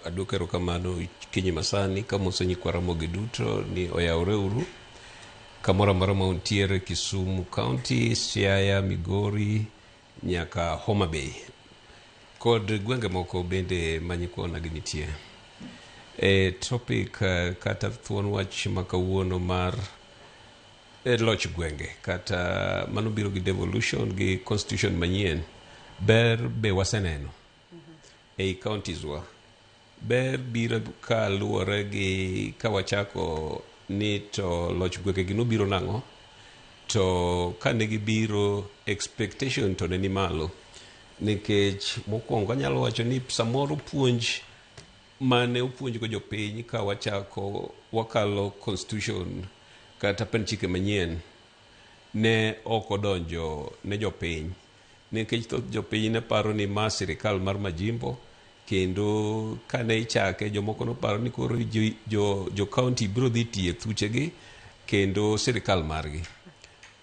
Aduoko erokamano kinyi masani kamoso nyikwa Ramogi duto ni oyawre uru kamoro amora ma untiere Kisumu County, Siaya, Migori nyaka Homa Bay kod gwenge moko bende ma nyikwa onagi nitie. E topic kata thuon wach ma kawuono mar loch gwenge kata mano biro gi devolution gi constitution manyien, ber be waseneno ei counties wa. Ber biro ka luwore gi ka wachako ni to loch gwenge gi nobiro nang'o, to kane gibiro, expectation to ne ni malo, nikech mokwongo anyalo wacho ni samoro puonj mane opuonjgo jopiny ka wachako wakalo constitution kata pend chike manyien ne ok odonjo ne jopiny, nikech thoth jopiny ne paro ni ma sirikal mar majimbo, kendo kane ichake jomoko noparo ni koro jo county biro dhi tiye thuchegi kendo sirikal margi.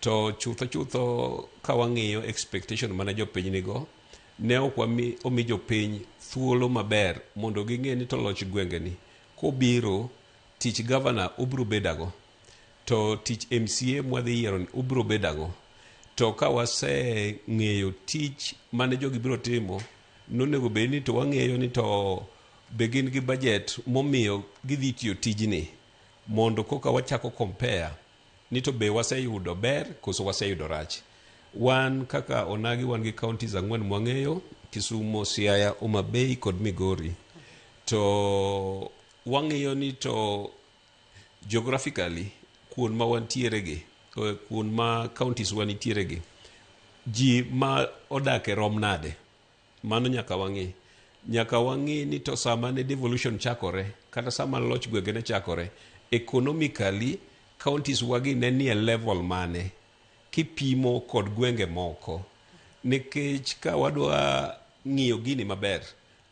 To chutho chutho, ka wang'iyo expectation mane jopiny nigo, ne ok wami omi jopiny thuolo maber mondo ging'e ni to loch gwenge ni kobiro, tich gavana obiro bedo ang'o, to tich MCA mwadhi yiero ni obiro bedo ang'o. To ka waseng'eyo tich mane jogi biro timo, nonego bed ni to wang'eyo ni to be gin gi budget momiyo gidhi tiyo tijni, mondo koka wachako compare ni to be waseyudo ber koso waseyudo rach. Wan kaka onagi wan gi counties ang'wen mwang'eyo: Kisumu, Siaya, Homa Bay kod Migori. To wang'iyo ni to geographically kuond ma wantiere gi, kuond ma counties wa nitiere gi, ji ma odak e rom nade? Mano nyaka wang'i. Nyaka wang'i ni to sama ne devolution chakore kata sama loch gwenge ne chakore, economically counties wagi ne nie level mane kipimo kod gwenge moko? Nikech ka wadwa ng'iyo gini maber,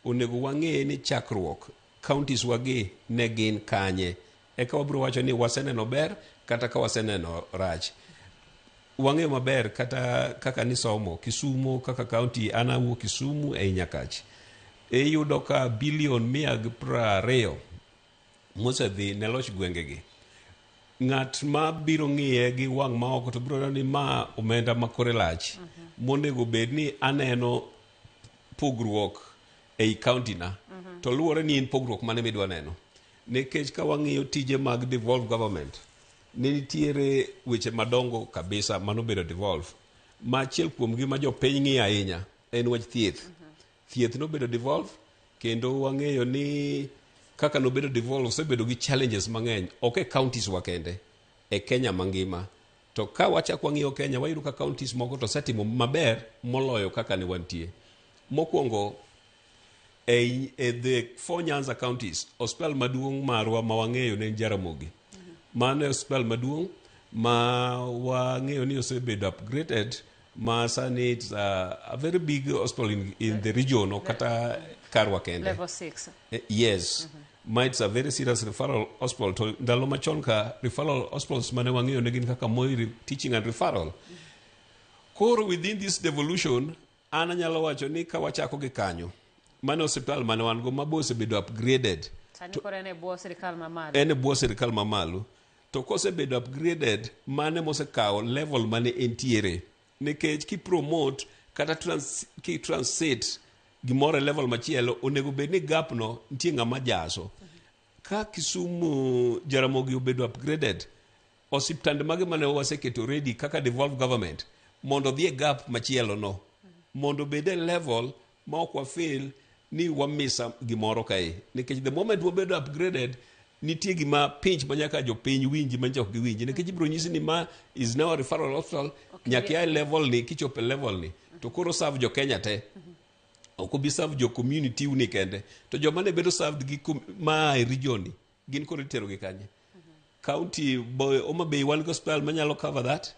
onego wang'e ni chakruok counties wagi ne gin kanye, eka wabiro wacho ni waseneno ber kata ka waseneno rach. Wang'eyo maber kata kaka nisomo Kisumu kaka county, an awuok Kisumu ei Nyakach, iyudo ka bilion 120 mosedhi ne loch gwengegi, ng'at ma biro ng'iye gi wang' maoko to biro neno ni ma omenda ma kore lach monego bed ni aneno pogruok ei county na. To luwore ni en pogruok mane midwa neno, nikech ka wang'iyo tije mag devolved government, ne nitiere weche madongo kabisa manobedo devolve, ma achiel kuomgi ma jopiny ng'iyo ahinya en wach thieth. Thieth nobedo devolve, kendo wang'eyo ni kaka nobedo devolve osebedo gi challenges mang'eny, ok e counties wa kende, e Kenya mangima. To ka wachak wang'iyo Kenya, wayudo ka counties moko to osetimo maber moloyo kaka ne wantie mokwongo. E the four Nyanza counties, hospital maduong' marwa ma wang'eyo ne en Jaramogi. Mano e hospital maduong' ma wang'eyo ni osebedo upgraded, ma sani it's a very big hospital in the region, ok kata karwa kende. Level 6. Yes. Ma it's a very serious referral hospital. To ndalo machon ka referral hospitals mane wang'eyo ne gin kaka Moi Teaching and Referral. Koro within this devolution, an anyalo wacho ni ka wachako gi kanyo, mano osiptal mane wan go mabo osebedo upgraded. Sani koro en e bwo sirikal mamalo. En e bwo sirikal mamalo. To kosebedo upgraded, mane mosekawo level mane entiere, nikech kipromote kata ki transit gimoro e level machielo, onego bed ni gap no nitie ng'ama jaso. Ka Kisumu Jaramogi obedo upgraded, osiptande mage mane waseketo ready kaka devolved government mondo odhi e gap machielo no, mondo obed e level ma ok wafeel ni wamisa gimoro kae, nikech the moment wabedo upgraded, nitie gima pinch ma nyaka jopiny winji ma nyocha ok giwinji, nikech ibiro nyisi ni ma is now a referral hospital. Nyaka ia e level ni kichopo e level ni to koro serve jo Kenya te, ok obi serve jo community uni kende. To joma ne bedo served gi ma e region ni gin koro itero gi kanye? County boy Homa Bay wan gi hospital manyalo cover that?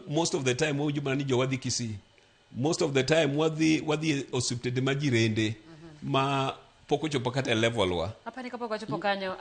Most of the time wawinjo mana ni jowa dhi Kisii, most of the time wadhi e osiptende ma jirende ma pok ochopo kata e level wa. Apani kapok wachopo kanyo.